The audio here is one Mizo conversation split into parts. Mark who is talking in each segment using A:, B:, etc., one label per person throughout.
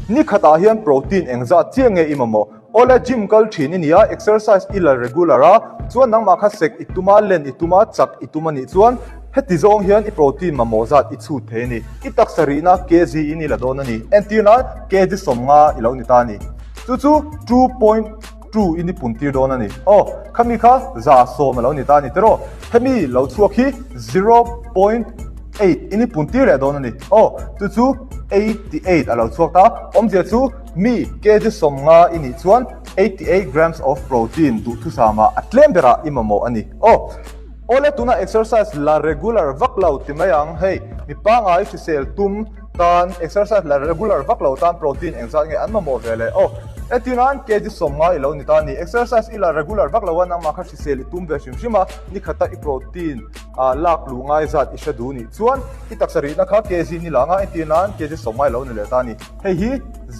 A: Ni khatah hian protein engzat chiah nge i mamawh? Awle, gym kal thin i nia, exercise i la regular a, chuan nangmah kha sek i tum a, len i tum a, chak i tum a nih chuan heti zawng hian i protein mamawh zat i chhut thei a ni. I taksa rihna kg in i la dawn a ni. Entir nan kg 50 i lo ni ta a ni. Chu chu 2.2 in i pun tir dawn a ni. Aw, khami kha 110 a lo ni ta a ni tiraw? Hemi lo chhuak hi 0.8 in i pun tir leh dawn a ni. Aw, chu chu 88 a lo chhuak ta. Awmzia chu mi kg 50 i nih chuan 88 grams of protein duhthusama a tlem berah i mamawh a ni. Aw, awle tuna exercise la regular vak lo ti mai ang. Hei, mi pangngai hrisel tum tan exercise la regular vak lo tan protein engzat nge an mamawh ve le? Aw, etinan kg 50 i lo ni ta a ni. Exercise i la regular vak lo a, nangmah kha hrisel i tum ve hrim hrim a, ni khata i protein lak luh ngai zat i hre duh nih chuan i taksa rihna kha kg ni lang a, entinan kg 50 i lo ni leh ta a ni. Hei hi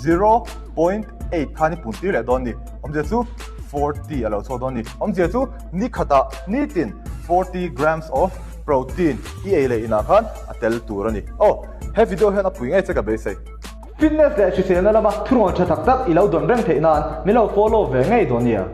A: 0.8 khan i pun tir leh dawn ni. Awmzia chu 40 a lo chhuak dawn ni. Awmzia chu ni khatah nitin 40 grams of protein i ei leh inah khan a tel tur a ni. Aw, he video hian a pui ngei che ka beisei. Fitness leh hriselna lama thurawn tha tak tak i lo dawn reng theih nan min lo follow ve ngei dawn nia.